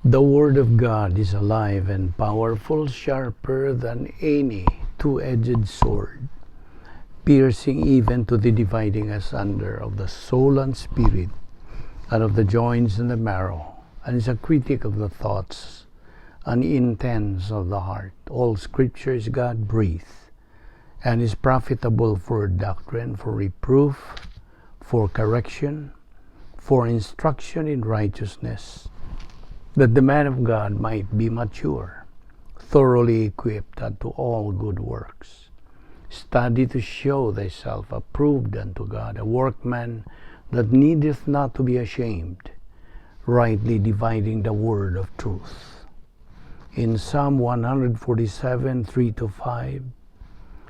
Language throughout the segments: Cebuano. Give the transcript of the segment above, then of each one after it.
The Word of God is alive and powerful, sharper than any two-edged sword, piercing even to the dividing asunder of the soul and spirit, and of the joints and the marrow, and is a critic of the thoughts and intents of the heart. All Scripture is God breathed, and is profitable for doctrine, for reproof, for correction, for instruction in righteousness, that the man of God might be mature, thoroughly equipped unto all good works. Study to show thyself approved unto God, a workman that needeth not to be ashamed, rightly dividing the word of truth. In Psalm 147, 3 to 5,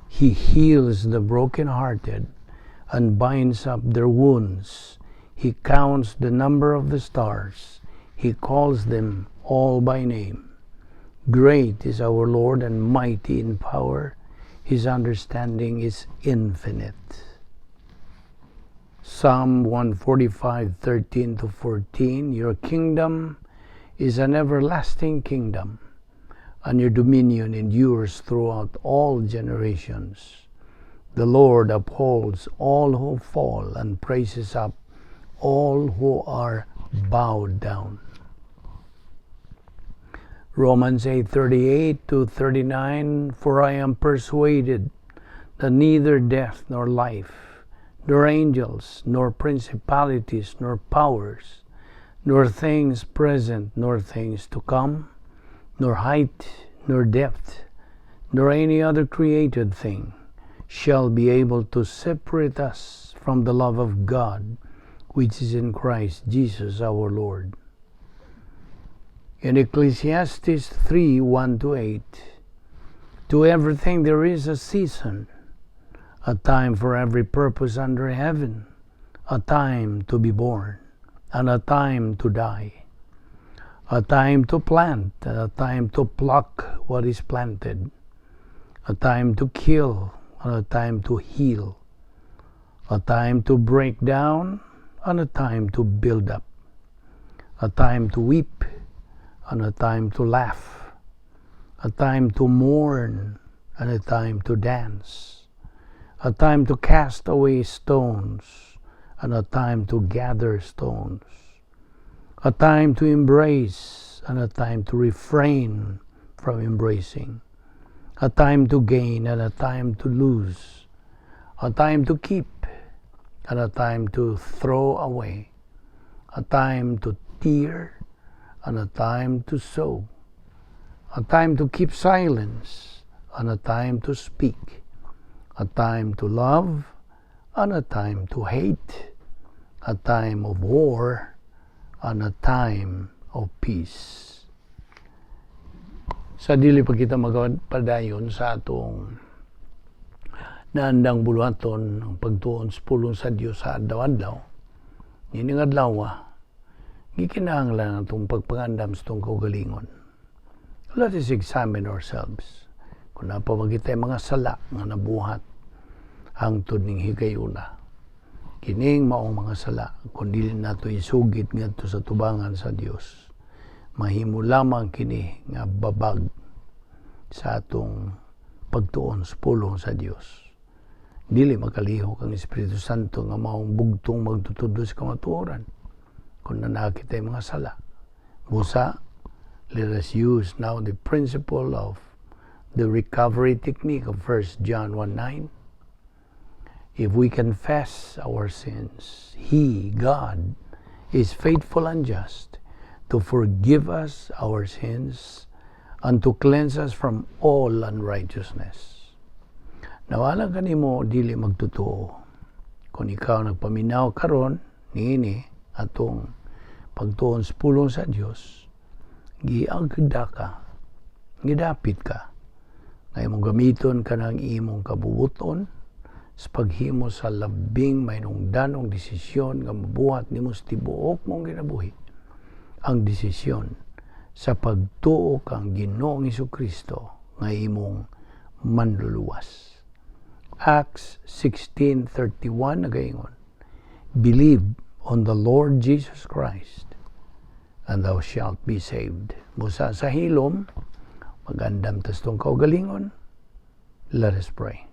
"He heals the brokenhearted and binds up their wounds. He counts the number of the stars. He calls them all by name. Great is our Lord and mighty in power. His understanding is infinite." Psalm 145, 13 to 14, "Your kingdom is an everlasting kingdom, and your dominion endures throughout all generations. The Lord upholds all who fall and raises up all who are bowed down." Romans 8:38 to 39, "For I am persuaded that neither death nor life, nor angels, nor principalities, nor powers, nor things present, nor things to come, nor height, nor depth, nor any other created thing shall be able to separate us from the love of God, which is in Christ Jesus our Lord." In Ecclesiastes 3, 1 to 8, "To everything there is a season, a time for every purpose under heaven, a time to be born, and a time to die, a time to plant, and a time to pluck what is planted, a time to kill, and a time to heal, a time to break down, and a time to build up, a time to weep, and a time to laugh, a time to mourn, and a time to dance, a time to cast away stones, and a time to gather stones, a time to embrace, and a time to refrain from embracing, a time to gain, and a time to lose, a time to keep, and a time to throw away, a time to tear, and a time to sew, a time to keep silence, and a time to speak, a time to love, and a time to hate, a time of war, and a time of peace." Sa dili pa kita magpadayon sa atong naandang buluhaton, ang pagtuon sa pulong sa Dios sa adlaw-adlaw, niining adlaw, gikinahanglan atong pagpangandam sa atong kaugalingon. Let us examine ourselves. Kung naa pa kitay mga sala nga nabuhat hangtod ning higayuna. Kining maong mga sala, kung dili nato isugid ngadto sa tubangan sa Dios, mahimo lamang kini nga babag sa atong pagtuon sa pulong sa Dios. Dili makalihok ang Espiritu Santo nga maong bugtong magtutudlo sa kamatuoran kung naa kitay mga sala. Busa, let us use now the principle of the recovery technique of 1 John 1:9. "If we confess our sins, He, God, is faithful and just to forgive us our sins and to cleanse us from all unrighteousness." Nawala kanimo dili magtotoo. Kung ikaw nagpaminaw karon niini atong pagtuon sa pulong sa Dios, giagda ka, gidapit ka, nga imong gamiton kanang imong kabubuton sa paghimo sa labing mahinungdanong desisyon nga mabuhat nimo sa tibuok mong kinabuhi, ang desisyon sa pagtuo kang Ginoong Kristo nga imong manluluwas. Acts 16:31 nagaingon, "Believe on the Lord Jesus Christ, and and thou shalt be saved. Busa sa hilom, magandam tas atong kaugalingon. Let us pray.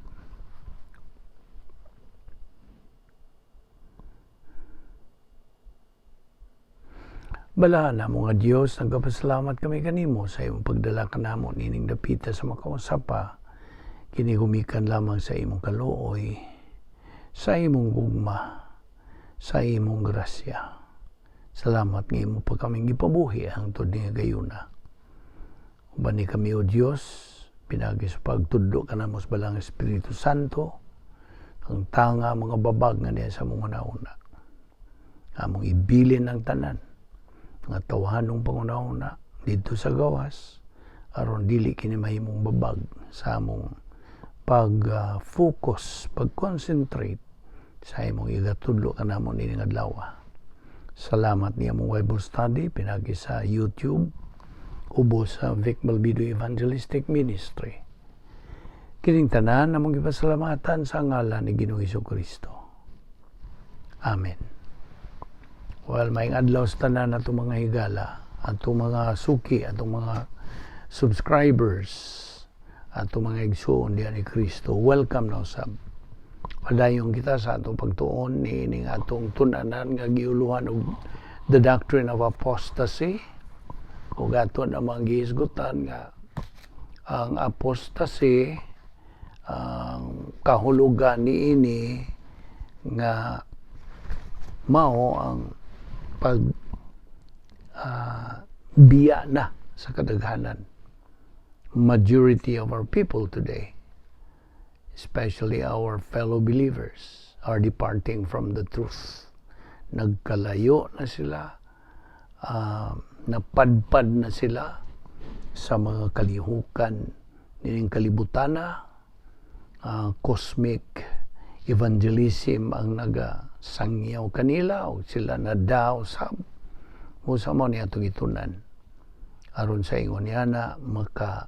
Balahan namo nga Dios, nagapasalamat kami kanimo sa imong pagdala kanamo nining dapita sa makausapa, kini gumikan lamang sa imong kaluoy, sa imong gugma, sa imong grasya. Salamat nga imo pa kaming gipabuhi hangtod ni gayuna. Uban ni kami, O Dios, pinagi sa pagtudlo kanamo sa Balaang Espiritu Santo, ang tanga mga babag nga niya sa among una. Among ibilin ang tanan nga tawhanong panguna-una didto sa gawas aron dili kini mahimong babag sa among pag-focus, pag-concentrate sa imong igatudlo kanamo nining adlaw. Salamat niya among Bible study pinagi sa YouTube ubos sa Vic Malvido Evangelistic Ministry. Kining tanan among gipasalamatan sa ngalan ni Ginoong Kristo. Amen. Well, maayong adlaw sa tanan atong mga higala, atong mga suki, atong mga subscribers, atong mga igsuon diyan ni Kristo. Welcome na usab. Padayon kita sa atong pagtuon ni ining atong tun-anan nga giuluhan og the doctrine of apostasy, ug ato namang gihisgutan nga ang apostasy, ang kahulugan niini nga mao ang pag biya na sa kadaghanan. Majority of our people today, especially our fellow believers, are departing from the truth. Nagkalayo na sila, napadpad na sila sa mga kalihukan nining kalibutana, cosmic evangelism ang nagasangyaw kanila o sila nadaw sab. Busa mao ni atong itunan aron sa ingon niya na maka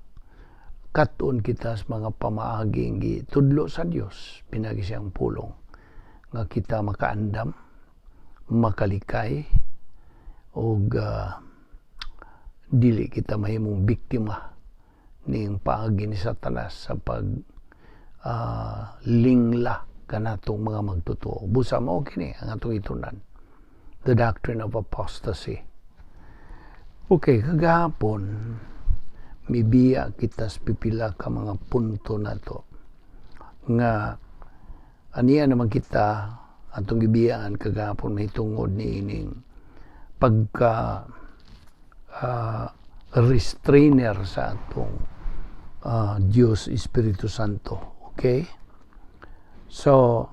kat-on kita sa mga pamaaging gitudlo sa Dios pinagi siyang pulong nga kita makaandam, makalikay og dili kita mahimong biktima ning paagi ni Satanas sa pag lingla kanatong mga magtotoo. Busa mao kini ang atong itunan, the doctrine of apostasy. Okay, kagahapon mibiya kita sa pipila ka mga punto nato nga aniya naman kita atong gibiyaan kagahapon mahitungod ni ining pagka restrainer sa atong Dios Espiritu Santo. Okay? So,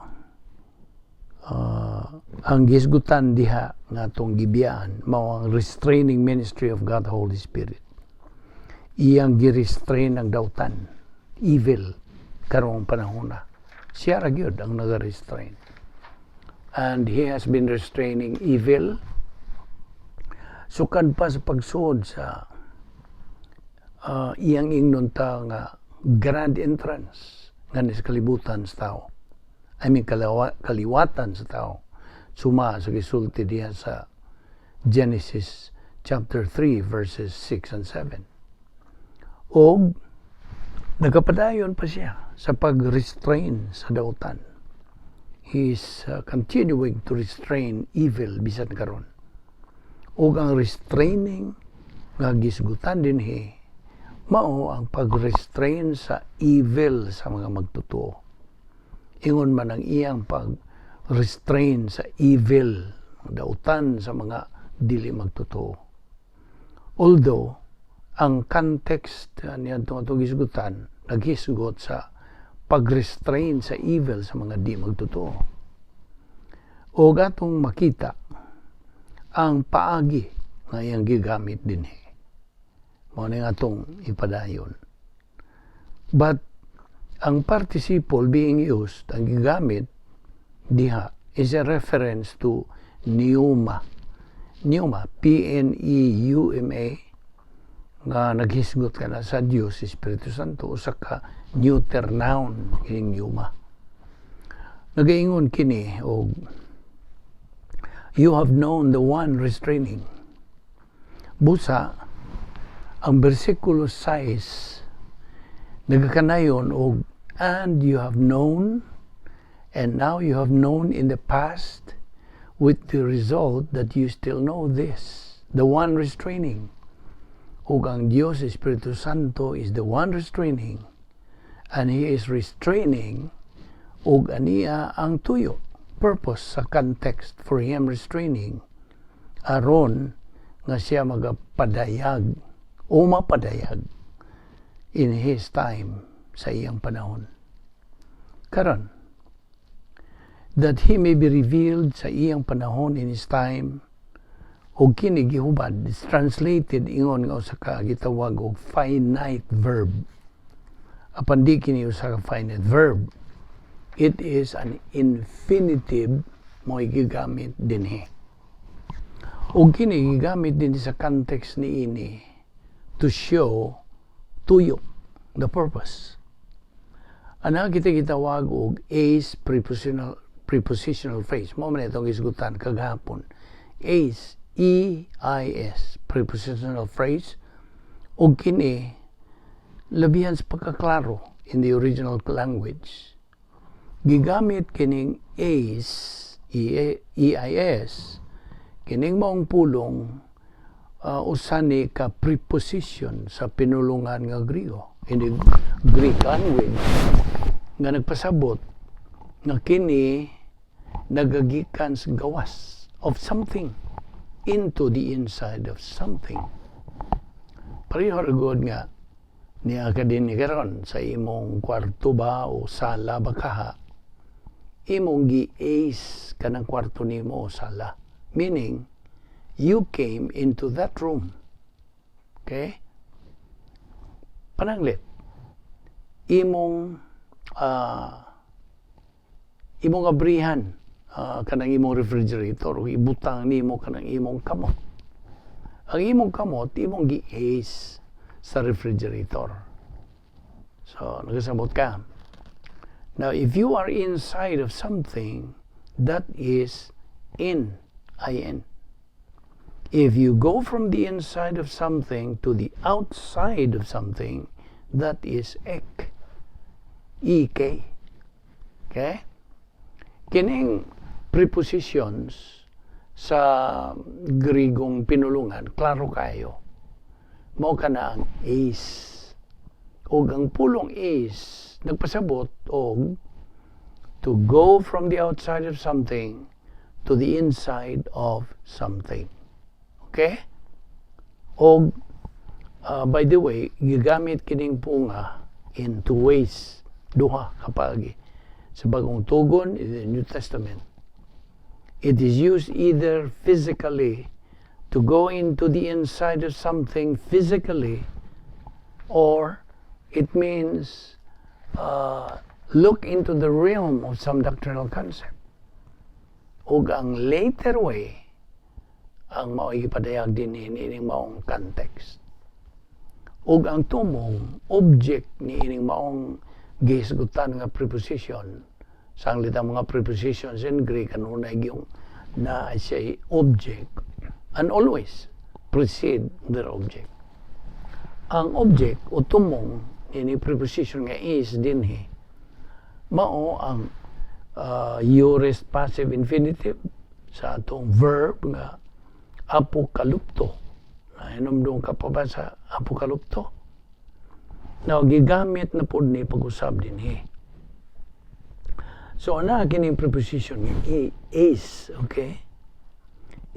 ang gisgutan diha nga atong gibiyaan mao ang restraining ministry of God the Holy Spirit. Iyang gi-restrain ang dautan, evil, karong panahon na. Siya ra gyud ang naga-restrain. And he has been restraining evil sukad pa sa pagsuod sa iyang ingnon ta nga grand entrance nga ni sa kalibutan sa tao. I mean, kaliwatan sa tao. Suma sa gisulti diha sa Genesis chapter 3 verses 6 and 7. Og nagapadayon pa siya sa pag-restrain sa dautan. He is continuing to restrain evil bisan karon. Og ang restraining nga gisgutan dinhi mao ang pag-restrain sa evil sa mga magtotoo. Ingon man ang iyang pag-restrain sa evil, dautan sa mga dili magtotoo. Although, ang context niya atong gisgutan, naghisgot sa pag-restrain sa evil sa mga di magtotoo. O atong makita ang paagi nga iyang gigamit dinhi. Mao ni atong ipadayon. But ang participle being used, ang gigamit diha, is a reference to pneuma. Pneuma, pneuma, nga naghisgot ka na sa Diyos, Espiritu Santo, usa ka neuter noun kining pneuma. Nagaingon kini og you have known the one restraining. Busa, ang versikulo 6 nagakanayon og "and you have known, and now you have known in the past, with the result that you still know this, the one restraining." Ug ang Dios Espiritu Santo is the one restraining, and He is restraining, ug ania ang tuyo, purpose sa context for Him restraining, aron nga siya magapadayag o mapadayag in His time, sa iyang panahon. Karon, that He may be revealed sa iyang panahon, in His time, og kini gihubad, is translated ingon nga usa ka gitawag og finite verb. Apan di kini usa ka finite verb, it is an infinitive mo gigamit dinhi, ug kini gigamit din sa context niini to show tuyo, the purpose. Ana kita gitawag og eis prepositional phrase. Mao man itong gisgutan kagahapon, eis, eis prepositional phrase, ug kini labihan sa pagkaklaro in the original language. Gigamit kining eis, eis, kining maong pulong, usa ni ka preposition sa pinulungan nga Griego, in the Greek language, nga nagpasabot nga kini nagagikan sa gawas of something into the inside of something. Pareho ra gud nga niya ka din ni karon sa imong kwarto ba o sala ba kaha, imong gi-eis kanang kwarto nimo o sala. Meaning, you came into that room. Okay? Pananglit, imong abrihan kanang imong refrigerator o ibutang nimo kanang imong kamot. Ang imong kamot, imong gi-eis sa refrigerator. So, nagasabot ka. Now, if you are inside of something, that is in, in. If you go from the inside of something to the outside of something, that is ek, ek. Okay? Kining prepositions sa Grigong pinulungan, klaro kayo. Mao kana ang eis. Og ang pulong eis, nagpasabot og to go from the outside of something to the inside of something. Okay? Og by the way, gigamit kining punga in two ways. Duha kapagi. Sa Bagong Tugon, in the New Testament, it is used either physically, to go into the inside of something physically, or it means look into the realm of some doctrinal concept. Ug ang later way, ang mao'y gipadayag din ining maong context. Ug ang tumong object ni ining maong gihisgutan nga preposition, sanglit ang mga prepositions in Greek kanunay yung na siya object and always precede their object. Ang object o tumong ini preposition nga eis dinhi mao ang aorist passive infinitive sa atong verb nga apokalupto. Nahinumdum ka pa ba sa apokalupto? Now, gigamit na pod ni pag-usab dinhi. So, ana kining preposition nga eis, okay?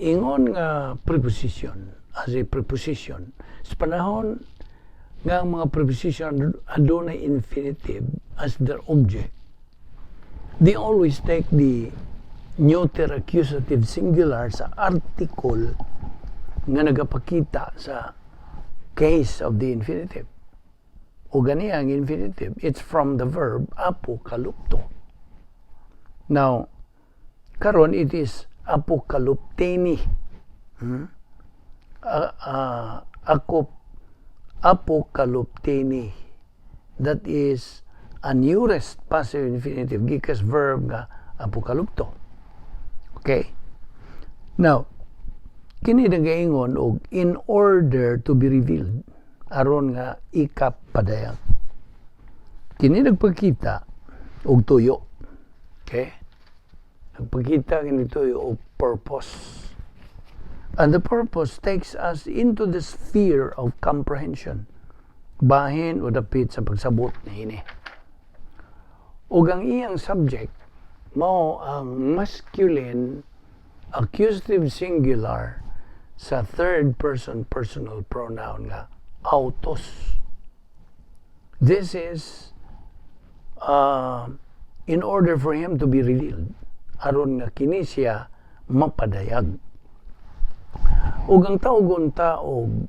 Ingon nga preposition, as a preposition, sa panahon nga ang mga preposition adunay infinitive as their object, they always take the neuter accusative singular sa article nga nagapakita sa case of the infinitive. O gani ang infinitive, it's from the verb apokalupto. Now, karon it is apokalupteni. Ako, apokalupteni. That is an aorist passive infinitive gikas verb nga apokalupto. Okay? Now, Kini nagaingon og "in order to be revealed", aron nga ikapadayag. Kini nagpakita og tuyo. Okay? Nagpakita kini tuyo og purpose. And the purpose takes us into the sphere of comprehension. Bahin o dapit sa pagsabot niini. Ug ang iyang subject mao ang masculine accusative singular sa third person personal pronoun nga autos. This is in order for him to be revealed, aron nga kini siya mapadayag. Ug ang tawgon ta og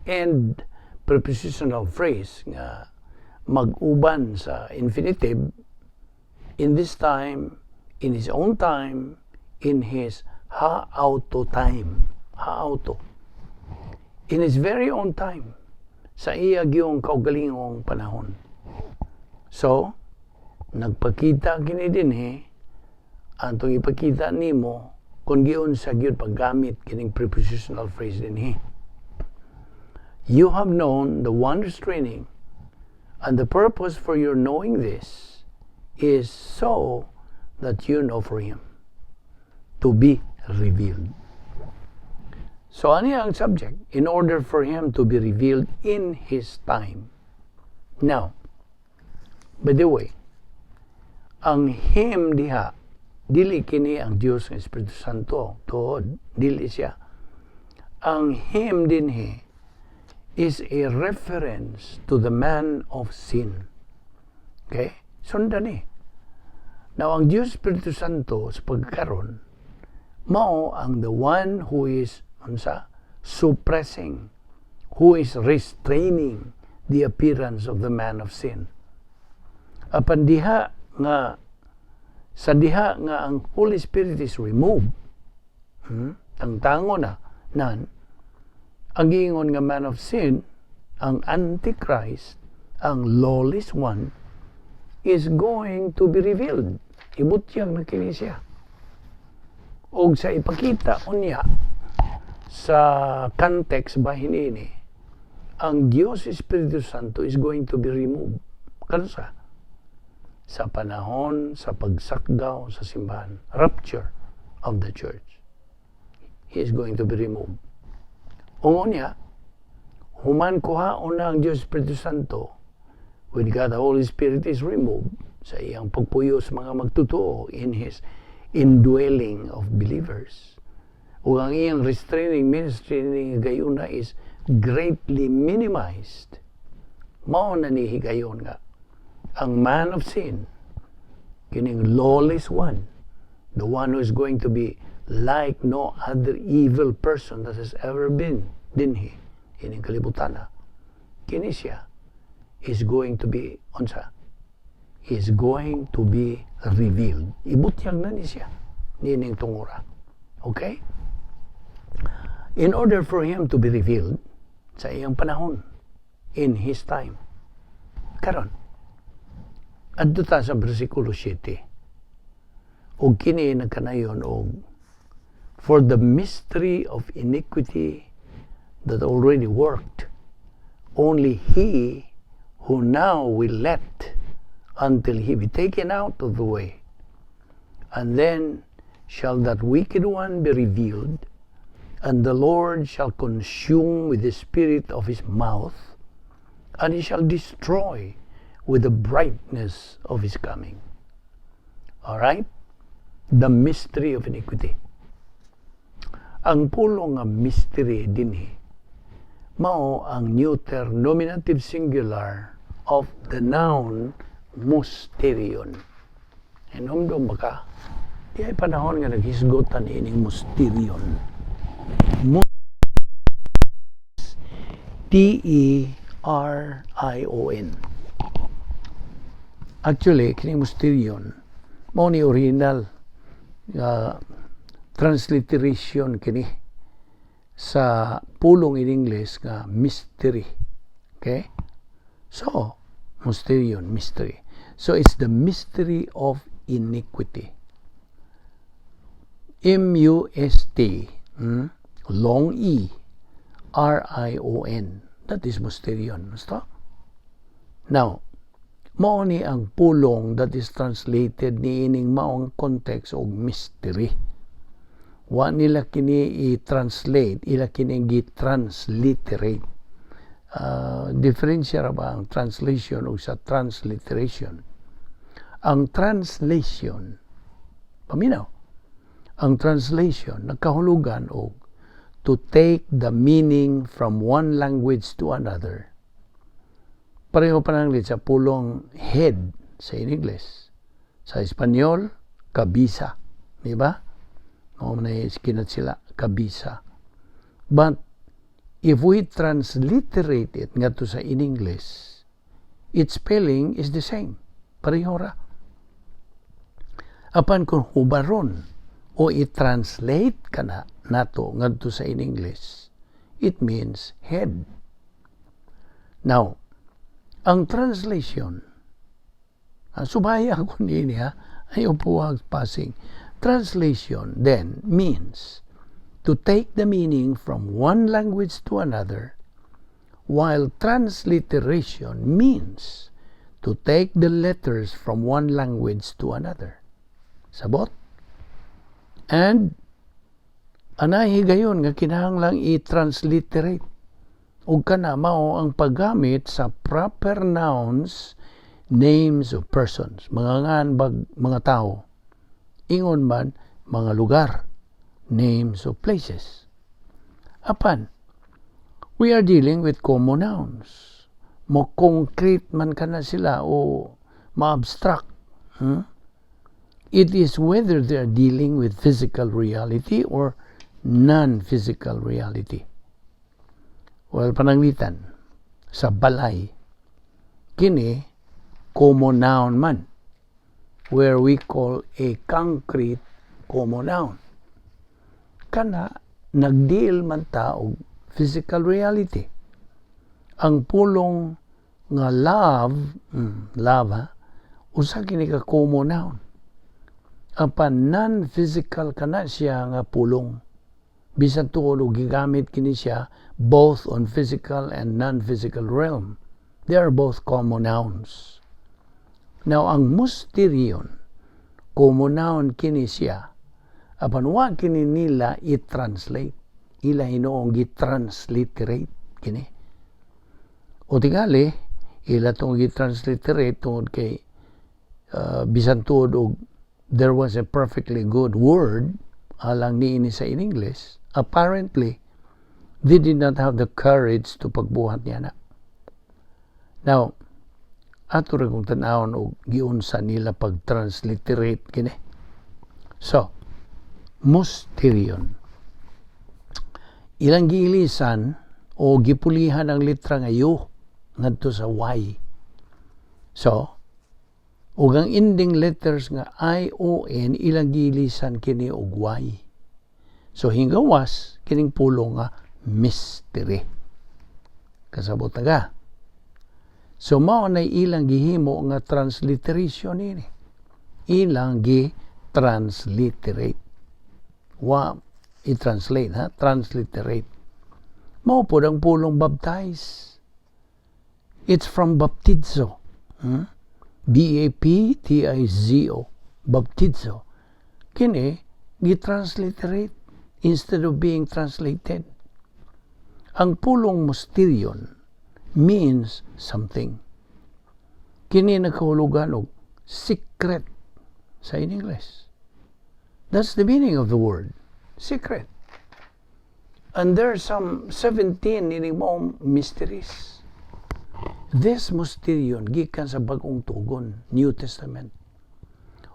end prepositional phrase nga mag-uban sa infinitive, "in this time", "in his own time", "in his ha-auto time", ha-auto, in his very own time, sa iya giyong kaugalingong panahon. So, nagpakita kini dinhi, antong ipakita nimo kung giunsa gyud paggamit kining prepositional phrase dinhi. You have known the one restraining, and the purpose for your knowing this is so that you know for him to be revealed. So ano ang subject? In order for him to be revealed in his time. Now, by the way, ang "him" diha, dili kini ang Dios ng Espiritu Santo, tuod, dili siya. Ang "him" dinhi is a reference to the man of sin. Okay? Sundan ni. Now, ang Diyos Espiritu Santo sa pagkaron, mao ang the one who is unsa, suppressing, who is restraining the appearance of the man of sin. Apan diha nga sa diha nga ang Holy Spirit is removed, tangtango na nan ang giingon nga man of sin, ang Antichrist, ang lawless one, is going to be revealed. Ibutyag na kini siya. Og sa ipakita unya sa context bahin ini, ang Diyos Espiritu Santo is going to be removed. Kansa? Sa panahon sa pagsakdaw sa simbahan, rapture of the church. He is going to be removed. Ug unya, human kuhaon na ang Diyos Espiritu Santo, when God the Holy Spirit is removed, sa iyang pagpuyo sa mga magtotoo, in His indwelling of believers, ug ang iyang restraining ministry ni gayuna is greatly minimized. Mao na ni higayon nga ang man of sin, kining lawless one, the one who is going to be like no other evil person that has ever been dinhi ining kalibutan, kini siya is going to be unsa, is going to be revealed. Ibutyag na ni siya nining tungura. Okay, in order for him to be revealed sa iyang panahon, in his time. Karon, adto ta sa bersikulo 7. Ug kini nagkanayon og "For the mystery of iniquity that already worked, only he who now will let until he be taken out of the way. And then shall that wicked one be revealed, and the Lord shall consume with the spirit of his mouth, and he shall destroy with the brightness of his coming." All right? The mystery of iniquity. Ang pulong nga "mystery" dinhi mao ang neuter nominative singular of the noun "mysterion". Hinumdum ba ka? Di ay panahon nga naghisgotan ining "mysterion". T-E-R-I-O-N. Actually, kining "mysterion", mao ni original transliteration kini sa pulong in English nga "mystery". Okay? So, "mysterion", mystery. So, it's the mystery of iniquity. M-U-S-T, Long E, R-I-O-N. That is mysterion. Basta? Now, mao ni ang pulong that is translated niining maong context og mystery. Wa nila kini i-translate, ila kini gi-transliterate. Diferensya ra ba ang translation o sa transliteration? Ang translation, paminaw, ang translation nagkahulugan og to take the meaning from one language to another. Pareho pananglit sa pulong "head" sa English. Sa Espanyol, "cabeza." Di ba? Mao man kinat sila, "cabeza." But if we transliterate it ngadto sa in English, its spelling is the same. Pareho ra. Apan kung hubaron o i-translate kana nato ngadto sa in English, it means "head." Now, ang translation, subaya ko niini ha, ayaw po passing. Translation then means to take the meaning from one language to another, while transliteration means to take the letters from one language to another. Sabot? And anay higayon nga kinahanglang i-transliterate ug kana mao ang paggamit sa proper nouns, names of persons, mga ngan bag mga tao, ingon man mga lugar, names of places. Apan we are dealing with common nouns. Mo concrete man kana sila o ma-abstract? It is whether they are dealing with physical reality or non-physical reality. Well, pananglitan, sa balay, kini common noun man, where we call a concrete common noun. Kana, nagdeal man ta og physical reality. Ang pulong nga love, love ha, usa kini ka common noun. Apan non-physical kana siya nga pulong. Bisan tuod og gigamit kini siya both on physical and non-physical realm. They are both common nouns. Now, ang mysterion, common noun kini siya. Apan wa kini nila i-translate. Ila hinuong gi-transliterate kini. O tingali, ila tong gi-transliterate tungod kay bisan tuod og there was a perfectly good word alang niini sa in English, apparently they did not have the courage to pagbuhat niya na. Now, ato ra kung tan-awon og giunsa nila pag-transliterate kini. So, mysterion. Ilang giilisan o gipulihan ang litra nga U ngadto sa Y. So, ug ang ending letters nga I O N, ilang giilisan kini og Y. So hingawas kining pulong nga mystery. Kasabot na ka? So mao na ilang gihimo nga transliteration ini. Ilang gi-transliterate. Wa i-translate ha, transliterate. Mao pod ang pulong "baptize." It's from baptizo. B-A-P-T-I-Z-O. Baptizo. Kini, gi-transliterate instead of being translated. Ang pulong mysterion means something. Kini nagkahulugan og "secret" sa in English. That's the meaning of the word, secret. And there are some 17 ini mo mysteries. This mysterion gikan sa Bagong Tugon, New Testament.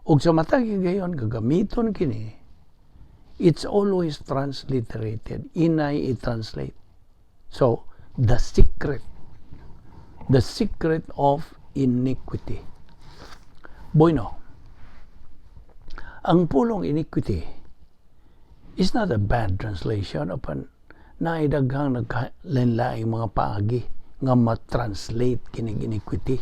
Ug sa matag higayon gagamiton kini, it's always transliterated. Inay i-translate. So, the secret. The secret of iniquity. Bueno, ang pulong "iniquity" is not a bad translation apan naay daghang nagkalain mga paagi nga ma-translate kining "iniquity."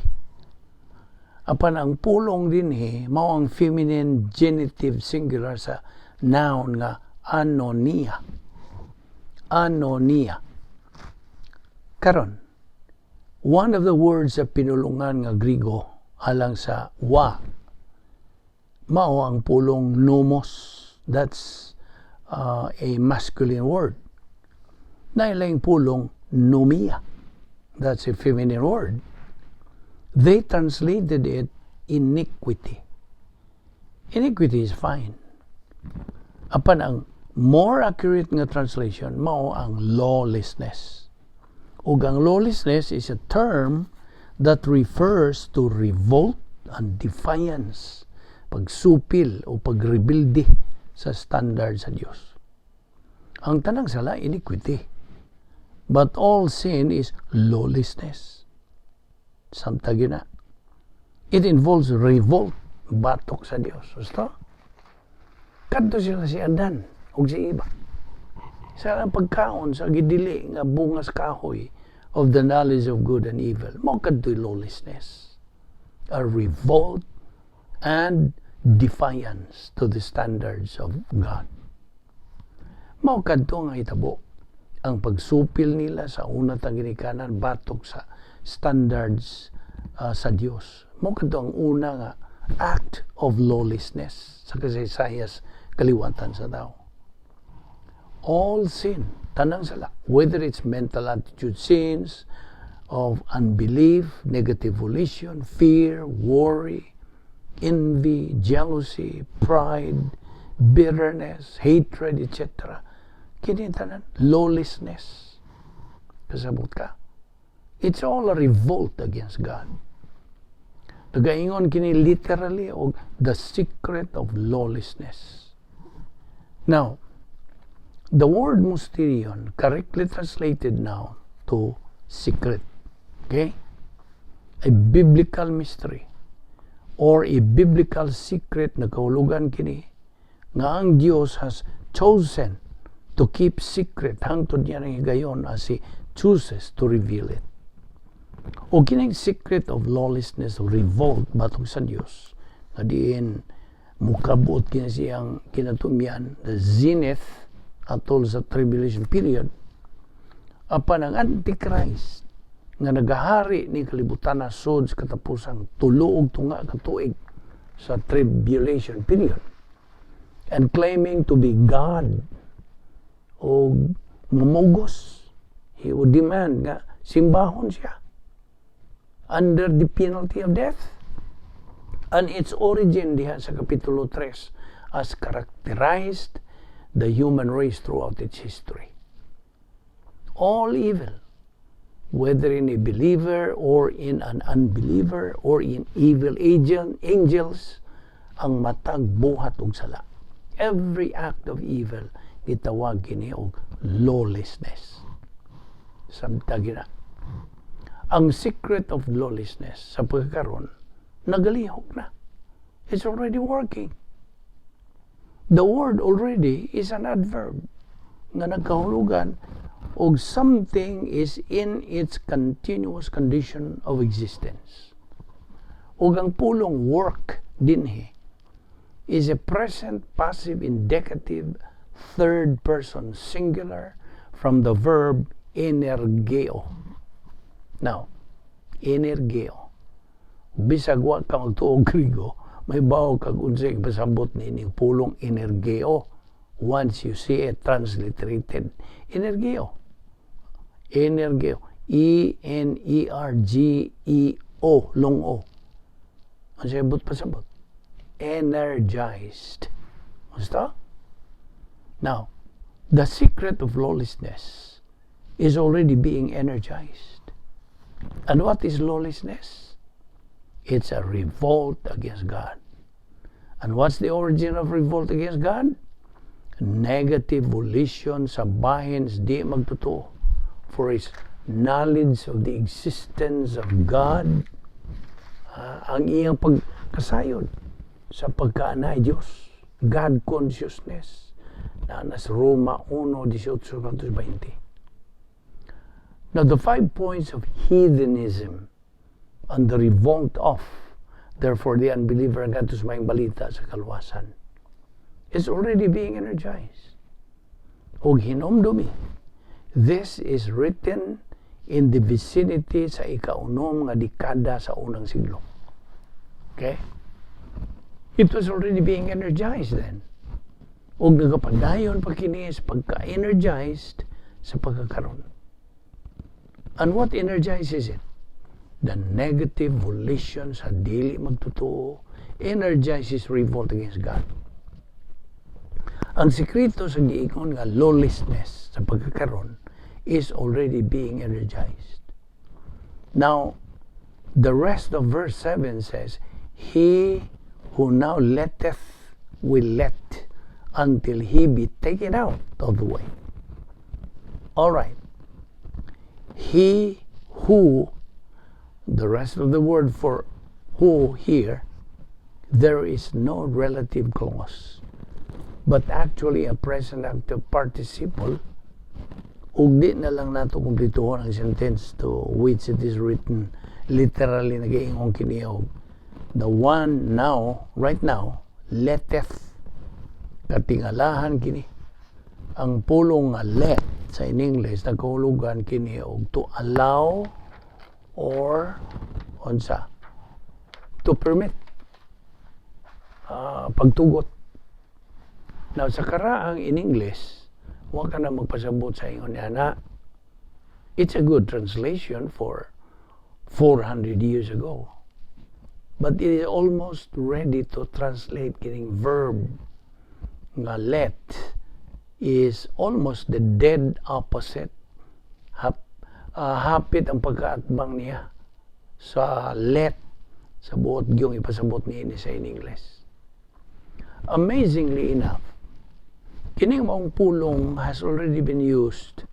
Apan ang pulong dinhi mao ang feminine genitive singular sa noun nga anonia. Anonia. Karon, one of the words sa pinulungan nga Grigo alang sa wa mao ang pulong nomos. That's a masculine word. Naay pulong nomia. That's a feminine word. They translated it "iniquity." Iniquity is fine. Apan ang more accurate nga translation mao ang lawlessness. Ug ang lawlessness is a term that refers to revolt and defiance, pagsupil o pagrebilde sa standard sa Dios. Ang tanang sala, iniquity. But all sin is lawlessness. Samtang na. It involves revolt, batok sa Dios. Gusto? Kadto sila si Adan ug si Eva sa ang pagkaon sa gidili nga bungas kahoy of the knowledge of good and evil. Mao kadto'y lawlessness. A revolt and defiance to the standards of God. Mao kadto nga hitabo ang pagsupil nila sa una tang ginikanan batok sa standards sa Dios. Mao kadto ang una nga act of lawlessness sa kasaysayan kaliwatan sa tao. All sin, tanang sala, whether it's mental attitude sins of unbelief, negative volition, fear, worry, envy, jealousy, pride, bitterness, hatred, etc. Kini tanan, lawlessness. Kasabot ka? It's all a revolt against God. Nagaingon kini literally og the secret of lawlessness. Now, the word mysterion, correctly translated now to secret. Okay? A biblical mystery or a biblical secret na kahulugan kini nga ang Dios has chosen to keep secret hangtod niya ng higayon as He chooses to reveal it. O kining secret of lawlessness o revolt batok sa Dios nga diin mukabot kini siyang kinatumyan, the zenith, atol sa tribulation period, apan ang Antichrist nga nagahari ni kalibutan na sud sa katapusang 3 ug tunga ka tuig sa tribulation period and claiming to be God o mamugos, he would demand nga simbahon siya under the penalty of death, and its origin diha sa Kapitulo 3 has characterized the human race throughout its history. All evil, whether in a believer or in an unbeliever or in evil angels, ang matag buhat og sala. Every act of evil, gitawag kini og lawlessness. Samtang na. Ang secret of lawlessness sa pagkakaroon, nagalihok na. It's already working. The word "already" is an adverb nga nagkahulugan og something is in its continuous condition of existence. Ug ang pulong "work" dinhi is a present passive indicative third person singular from the verb energeo. Now, energeo. Bisag wa ka magtuo Grigo, mahibaw kag unsay pasabot ni pulong energeo once you see it transliterated. Energeo. Energeo. E-N-E-R-G-E-O. Long O. Ang sabot pasabot. Energized. Gusto? Now, the secret of lawlessness is already being energized. And what is lawlessness? It's a revolt against God. And what's the origin of revolt against God? Negative volition sa bahin sa di magtotoo for his knowledge of the existence of God, ang iyang pagkasayod sa pagkaanay Diyos, God consciousness, na nas Roma 1, 18 20. Now, the five points of heathenism and the revolt of, therefore, the unbeliever ang sa maayong balita sa kaluwasan is already being energized. Og hinomdumi This is written in the vicinity sa ikaunom nga dekada sa unang siglo. Okay? It was already being energized then. Ug nagapadayon pa kini sa pagka-energized sa pagkakaron. And what energizes it? The negative volition sa dili magtotoo energizes revolt against God. Ang sekreto sa giingon nga lawlessness sa pagkakaron is already being energized. Now, the rest of verse 7 says, "He who now letteth will let until he be taken out of the way." All right. He who, the rest of the word for "who" here, there is no relative clause, but actually a present active participle. Ug di na lang nato kumplituhon ang sentence to which it is written. Literally, nagaingon kini og the one now, right now, letteth. Katingalahan kini. Ang pulong nga "let" sa in English, nagkahulugan kini og to allow or unsa, to permit, pagtugot. Now, sa karaang in English, wa ka na magpasabot sa ingon niya na it's a good translation for 400 years ago. But it is almost ready to translate kining verb nga "let" is almost the dead opposite. Hapit ang pagkaatbang niya sa "let" sa buot gyung ipasabot niini sa in English. Amazingly enough, kining maong pulong has already been used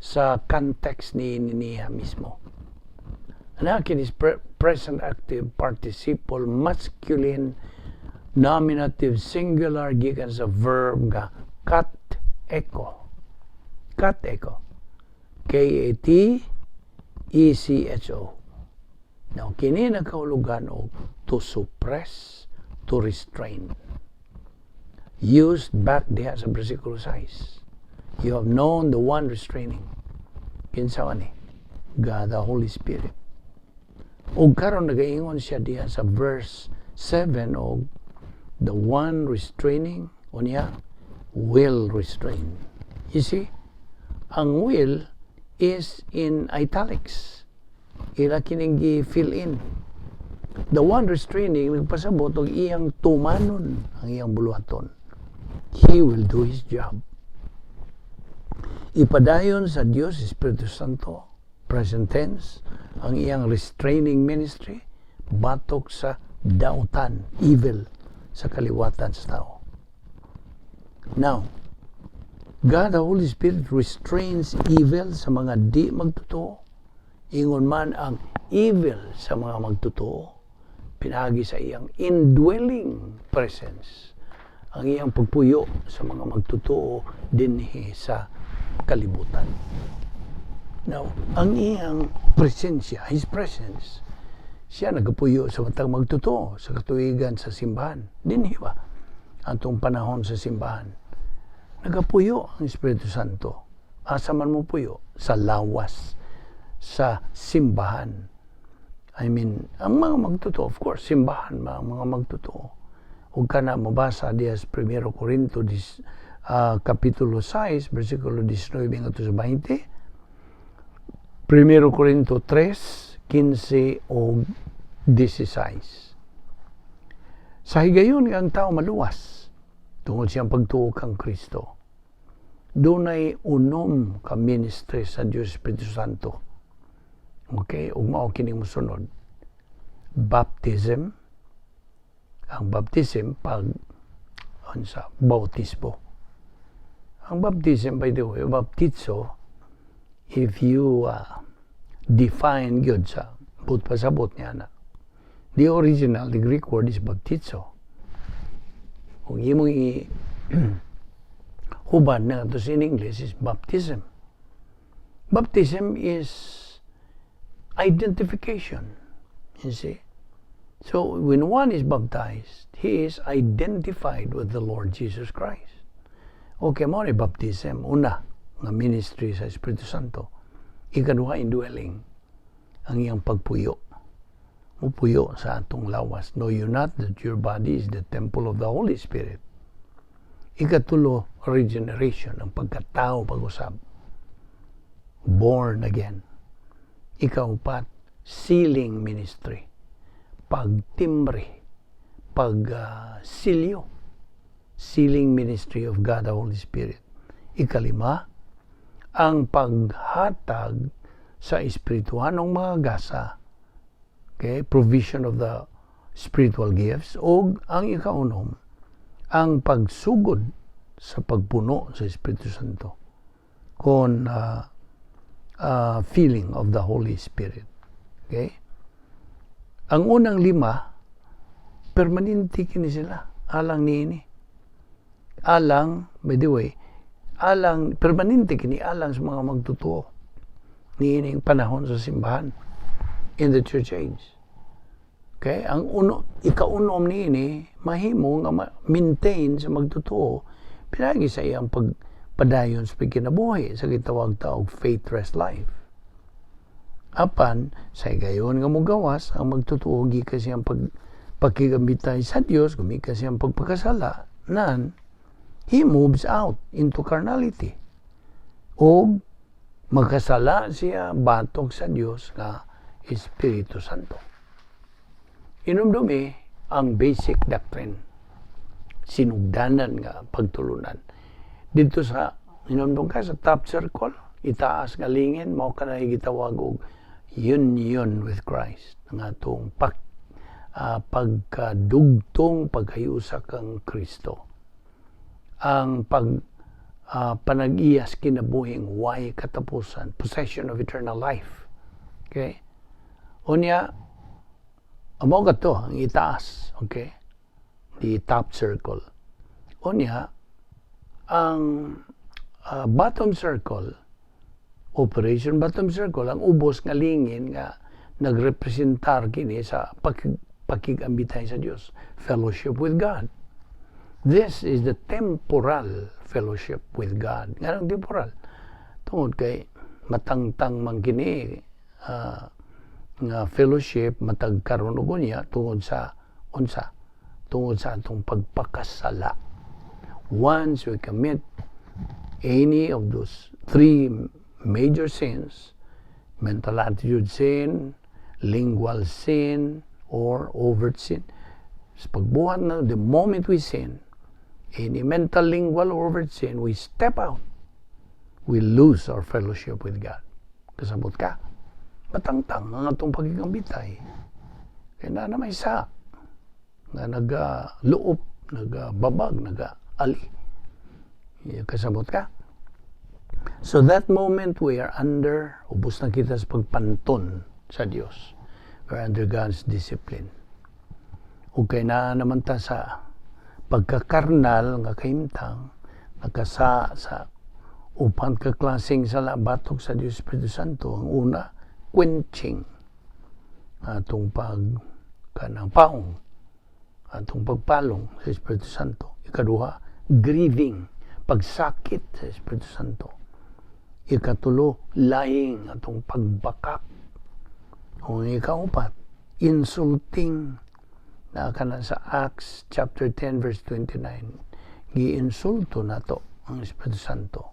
sa context ni niya mismo. Ana kini is present active participle masculine nominative singular gikan sa verb nga kat echo. Kat echo. K A T E C H O. Now, kini nagkahulugan og to suppress, to restrain. Used back diha sa versikulo 6. "You have known the one restraining." Kinsa man ni? God, the Holy Spirit. Ug karon nagaingon siya diha sa verse 7 og the one restraining unya will restrain. You see, ang "will" is in italics. Ila kining gi-fill in. The one restraining nagpasabot og iyang tumanon ang iyang buluhaton. He will do his job. Ipadayon sa Dios Espiritu Santo, present tense, ang iyang restraining ministry batok sa dautan, evil, sa kaliwatan sa tao. Now, God the Holy Spirit restrains evil sa mga di magtotoo. Ingon man ang evil sa mga magtotoo, pinaagi sa iyang indwelling presence, ang iyang pagpuyo sa mga magtotoo dinhi sa kalibutan. Now, ang iyang presensya, His presence, siya nagapuyo sa matag magtotoo sa katuigan sa simbahan. Dinhi ba? Atong panahon sa simbahan. Nagapuyo ang Espiritu Santo. Asa man mo puyo? Sa lawas, sa simbahan. I mean, ang mga magtotoo, of course, simbahan, mga magtotoo. Ug kana mabasa diya sa 1 Corinto kapitulo 6, versikulo 19 ngadto sa 20. 1 Corinto 3, 15 o 16. Sa higayon nga ang tao maluwas tungod siyang pagtuo kang Kristo, dunay unom ka ministry sa Dios Espiritu Santo. Okay, ug mao kining mosunod. Baptism, ang baptism pag unsa, bautismo. Ang baptism, by the way, baptizo, if you define gyud sa buot pasabot niya na. The original, the Greek word is baptizo. Kung imong i hubad na ito in English is baptism. Baptism is identification. You see? So when one is baptized, he is identified with the Lord Jesus Christ. Okay, mao ni baptism. Una, nga ministry sa Espiritu Santo. Ikaduha, indwelling, ang iyang pagpuyo. Mupuyo sa atong lawas. "Know you not that your body is the temple of the Holy Spirit?" Ikatulo, regeneration, ang pagkatao pag-usab. Born again. Ikaupat, sealing ministry. Pagtimbre, pag-silyo. Sealing ministry of God the Holy Spirit. Ikalima, ang paghatag sa espirituhanong mga gasa, okay, provision of the spiritual gifts, o ang ikaunom, ang pagsugod sa pagpuno sa Espiritu Santo kon filling of the Holy Spirit. Okay? Ang unang lima, permanente kini sila alang niini. Alang, by the way, alang permanente kini alang sa mga magtotoo niining panahon sa simbahan, in the church age. Okay? Ang uno, ikaunom niini mahimo nga maintain sa magtotoo pinagi sa iyang pagpadayon sa pagkinabuhi sa gitawag ta og faith rest life. Apan sa higayon nga mogawas ang magtotoo gikan siyang pagkigambitay sa Dios, gumikan siyang pagpakasala, nan he moves out into carnality. O magkasala siya batok sa Dios nga Espiritu Santo. Inumdumi ang basic doctrine, sinugdanan nga pagtulunan. Dito sa inumdum ka sa top circle, itaas nga lingin, mao kana gitawag og union with Christ, nga atong pagkadugtong, pagkayusa kang Kristo, ang panag-iyas kinabuhing way katapusan, possession of eternal life. Okay? Unya, amo kato ang itaas, okay? The top circle. Unya, ang bottom circle, operation bottom circle, ang ubos nga lingin nga nagrepresentar kini sa pakigambitay sa Dios, fellowship with God. This is the temporal fellowship with God. Nganong temporal? Tungod kay matangtang man kini nga fellowship matag karon ug unya tungod sa unsa? Tungod sa atong pagpakasala. Once we commit any of those three major sins, mental attitude sin, lingual sin, or overt sin, sa pagbuhat na, the moment we sin, any mental, lingual, or overt sin, we step out. We lose our fellowship with God. Kasabot ka? Matangtang ang atong pagigambitay. Kaya na may sa nga nagaluop, nagababag, nagaali. Kasabot ka? So that moment we are under, ubos na kita sa pagpanton sa Dios. We're under God's discipline. Ug kay naa naman ta sa pagkakarnal nga kahimtang, nakasa sa upat ka klaseng sala batok sa Dios Espiritu Santo. Ang una, quenching, atong pag kanang paong, atong pagpalong sa Espiritu Santo. Ikaduha, grieving, pagsakit sa Espiritu Santo. Ikatulo, lying, atong pagbakak. O ikaupat, insulting, na kana sa Acts chapter 10 verse 29, giinsulto nato ang Espiritu Santo.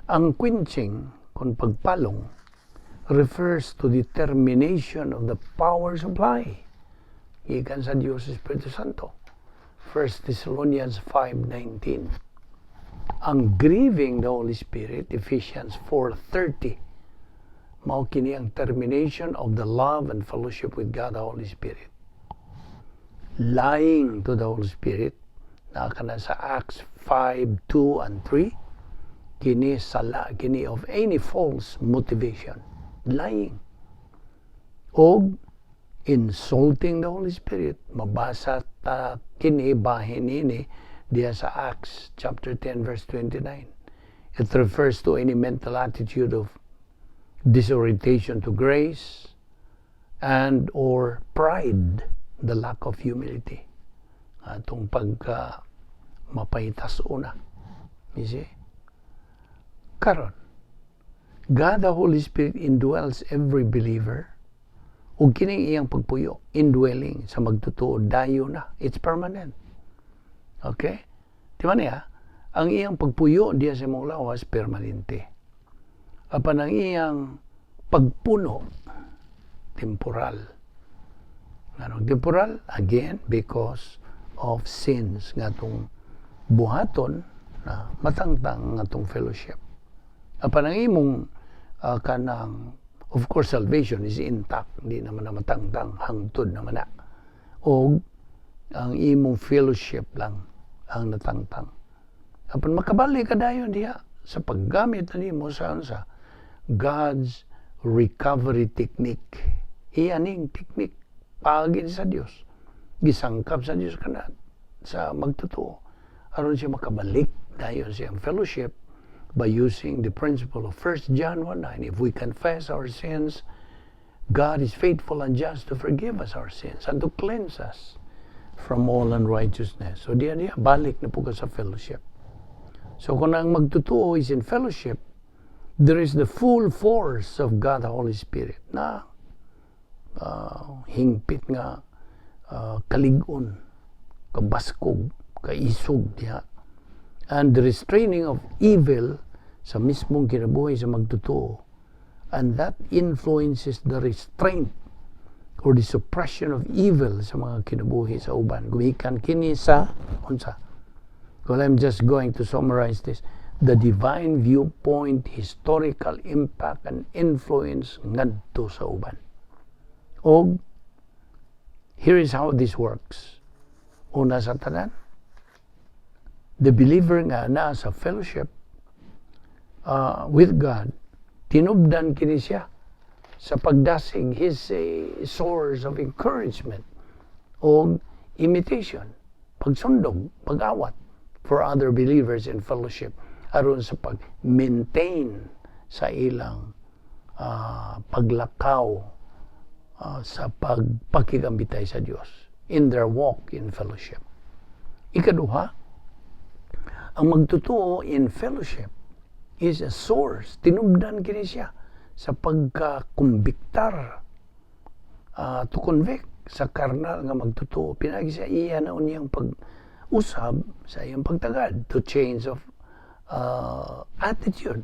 Ang quenching kon pagpalong refers to the termination of the power supply gikan sa Dios Espiritu Santo, 1 Thessalonians 5:19. Ang grieving the Holy Spirit, Ephesians 4:30, mao kini ang termination of the love and fellowship with God the Holy Spirit. Lying to the Holy Spirit, na kana sa Acts 5:2 and 3, kini sala kini of any false motivation, lying. Og insulting the Holy Spirit, mabasa ta kini, bahin ini diya sa Acts chapter 10 verse 29. It refers to any mental attitude of disorientation to grace and or pride, the lack of humility, atong pagka mapahitas una, you see. Karon, God the Holy Spirit indwells every believer ug kining iyang pagpuyo, indwelling sa magtotoo, dayo na. It's permanent. Okay? Di ba niya? Ang iyang pagpuyo diya sa imong lawas, permanente. Apan ang iyang pagpuno, temporal. Nganong temporal? Again, because of sins nga atong buhaton na matangtang nga atong fellowship. Apan ang imong kanang, of course, salvation is intact, di naman na matangtang, hangtod naman na. O ang imong fellowship lang ang natangtang. Apan makabalik ka dayon diha sa paggamit na nimo sa God's recovery technique. Iyaning technique paagi sa Dios. Gisangkap sa Dios kana sa magtotoo aron siya makabalik dayon sa iyang fellowship by using the principle of 1 John 1:9. If we confess our sins, God is faithful and just to forgive us our sins and to cleanse us from all unrighteousness. So diya diya, balik na po ka sa fellowship. So kung ang magtotoo is in fellowship, there is the full force of God the Holy Spirit na hingpit nga kalig-on, kabaskog, kaisog diha. And the restraining of evil sa mismong kinabuhi sa magtotoo. And that influences the restraint or the suppression of evil sa mga kinabuhi sa uban. Gumikan kini sa unsa? Well, I'm just going to summarize this. The divine viewpoint, historical impact and influence ngadto sa uban. Og here is how this works. Una sa tanan, the believer nga naa sa fellowship with God, tinubdan kini siya sa pagdasig, his a source of encouragement o imitation, pagsundog, pag-awat for other believers in fellowship aron sa pag-maintain sa ilang paglakaw sa pagpakigambitay sa Dios in their walk in fellowship. Ikaduha, ang magtotoo in fellowship is a source, tinubdan kini siya sa pagkakumbiktar, to convict sa karnal nga magtotoo. Pinagi sa iya na unyang pag-usab sa iyang pagtagad to change of attitude.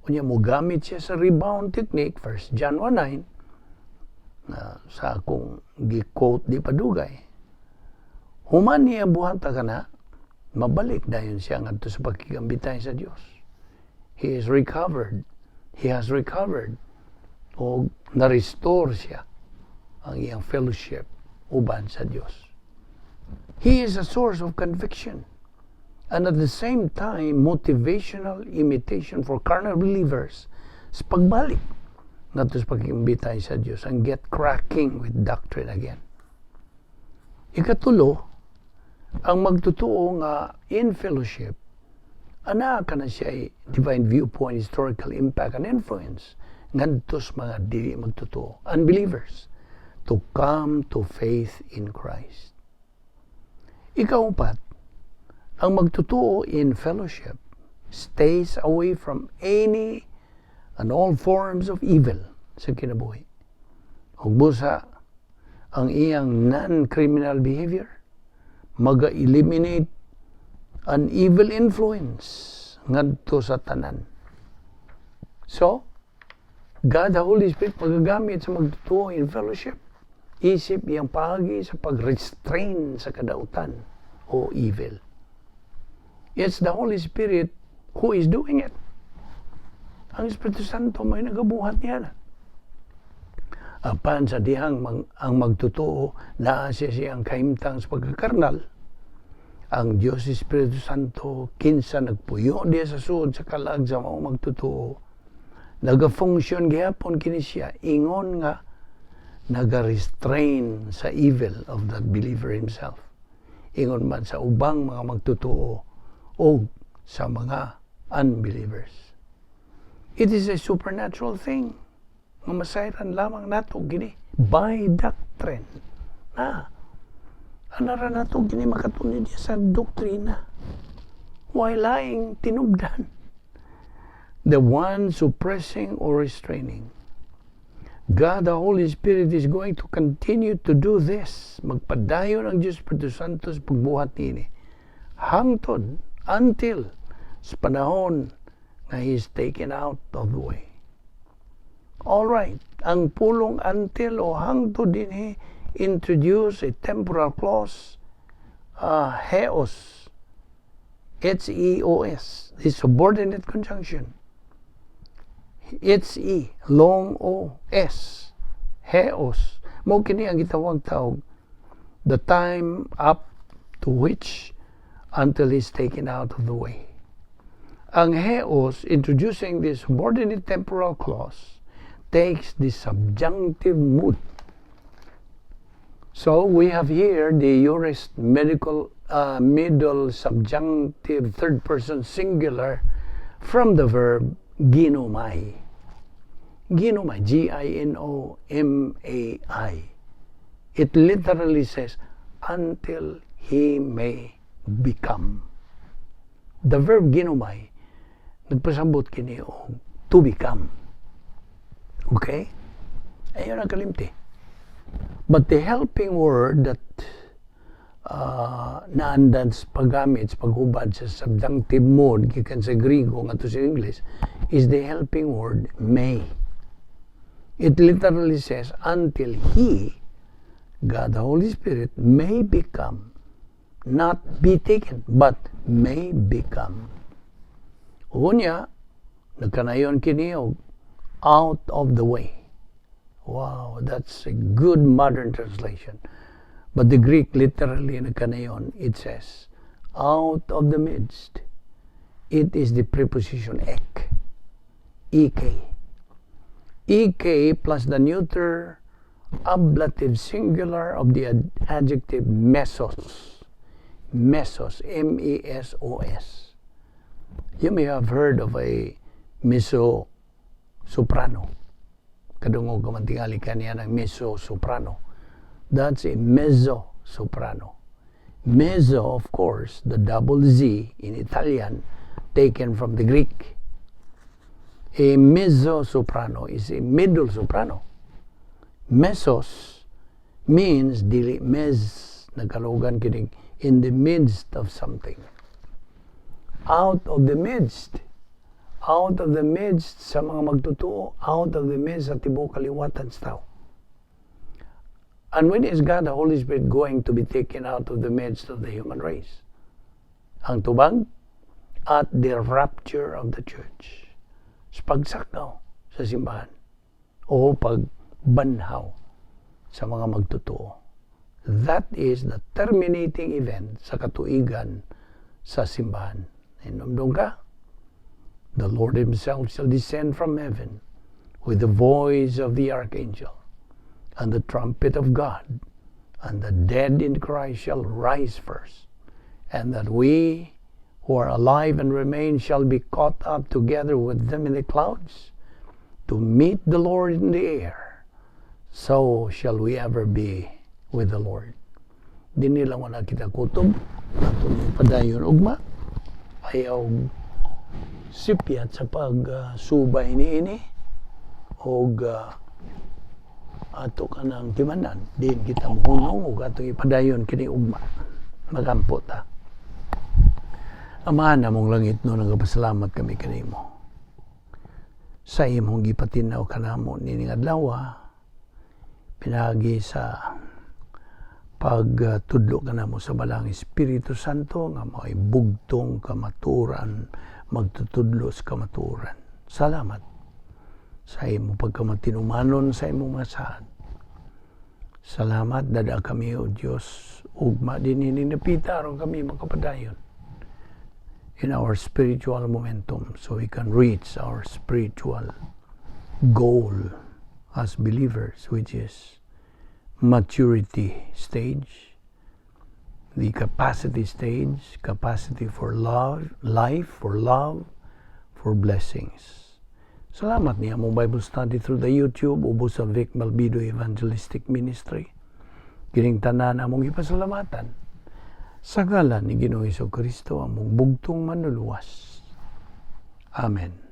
Unya mo gamit siya sa rebound technique, 1 John 1:9, na sa akong gi-quote di padugay. Human niya buhata ka na, mabalik dayon siya ngadto sa pagkigambitay sa Dios. He is recovered. He has recovered. O na-restore siya ang iyang fellowship uban sa Dios. He is a source of conviction and at the same time motivational imitation for carnal believers sa pagbalik ngadto sa pagkigambitay sa Dios and get cracking with doctrine again. Ikatulo, ang magtotoo nga in fellowship, ana ka na siya ay divine viewpoint, historical impact and influence ngadto sa mga dili magtotoo, unbelievers, to come to faith in Christ. Ikaupat, ang magtotoo in fellowship stays away from any and all forms of evil sa kinabuhi. Ug busa ang iyang non-criminal behavior maga-eliminate an evil influence ngadto sa tanan. So, God the Holy Spirit magagamit sa magtotoo in fellowship. Isip iyang paagi sa pag-restrain sa kadautan o evil. It's the Holy Spirit who is doing it. Ang Espiritu Santo may nagabuhat niya na. Apan sa dihang ang magtotoo naa siya siyang kahimtang sa pagkakarnal, ang Diyos Espiritu Santo kinsa nagpuyo diya sa suod sa kalag sa mga magtotoo, naga-function gihapon kini siya ingon nga naga-restrain sa evil of that believer himself, ingon man sa ubang mga magtotoo o sa mga unbelievers. It is a supernatural thing nga masayran lamang nato gini by doctrine na anara nato gini makatunod sa doktrina. Way laing tinubdan. The one suppressing or restraining. God, the Holy Spirit, is going to continue to do this. Magpadayon ang Diyos Espiritu Santo sa pagbuhat niini. Hangtod, until, sa panahon nga He is taken out of the way. All right, ang pulong "until" o "hangtod" dinhi introduce a temporal clause, heos, heos, the subordinate conjunction. H E, long O, S, heos. Mao kini ang gitawag tawag the time up to which, until he's taken out of the way. Ang heos, introducing the subordinate temporal clause, takes the subjunctive mood. So we have here the aorist medical middle subjunctive third person singular from the verb ginomai. Ginomai, ginomai. It literally says, "until he may become." The verb ginomai, nagpasabot kini og to become. Okay? Ayun ang kalimti. But the helping word that naandan sa paggamit sa paghubad sa subjunctive mode gikan sa Griego ngadto sa English is the helping word "may." It literally says, "until he, God the Holy Spirit, may become," not be taken, but may become. Unya, nagkanayon kini og "out of the way." Wow, that's a good modern translation. But the Greek literally nagkanayon, it says, "out of the midst." It is the preposition ek, ek. Ek plus the neuter ablative singular of the adjective mesos. Mesos, mesos. You may have heard of a mezzo soprano. Kadungog ka man tingali kaniya ng mezzo soprano. That's a mezzo soprano. Mezzo, of course, the double Z in Italian, taken from the Greek. A mezzo soprano is a middle soprano. Mesos means dili mez, nagkalugan kining in the midst of something. Out of the midst. Out of the midst sa mga magtotoo, out of the midst sa tibuok kaliwatan sa tao. And when is God the Holy Spirit going to be taken out of the midst of the human race? Ang tubag, at the rapture of the church. Sa pagsakaw sa simbahan o pagbanhaw sa mga magtotoo. That is the terminating event sa katuigan sa simbahan. Hinumdum ka? The Lord Himself shall descend from heaven with the voice of the archangel and the trumpet of God, and the dead in Christ shall rise first, and that we who are alive and remain shall be caught up together with them in the clouds to meet the Lord in the air. So shall we ever be with the Lord. Dinhi lang wala kita kutob, ato ni padayon ugma, ayaw sipyat sa pagsubay niini og ato kanang timanan din kita mohunong ug atong ipadayon kini ugma. Magampo ta. Amahan namong langitnon, nagapasalamat kami kanimo sa imong gipatinaw kanamo nining adlaw pinaagi sa pagtudlo kanamo sa Balaang Espiritu Santo nga mao'y bugtong kamatuoran, magtutudlo sa kamatuoran. Salamat sa imong pagkamatinumanon sa imong mga saad. Salamat, dad-a kami, O Diyos, ugma din dapita aron kami makapadayon in our spiritual momentum so we can reach our spiritual goal as believers, which is maturity stage, the capacity stage, capacity for love, life, for love, for blessings. Salamat niya among Bible study through the YouTube ubos sa Vic Malbido Evangelistic Ministry. Kining tanan among ipasalamatan sa ngalan ni Ginoong Kristo, among bugtong manluluwas. Amen.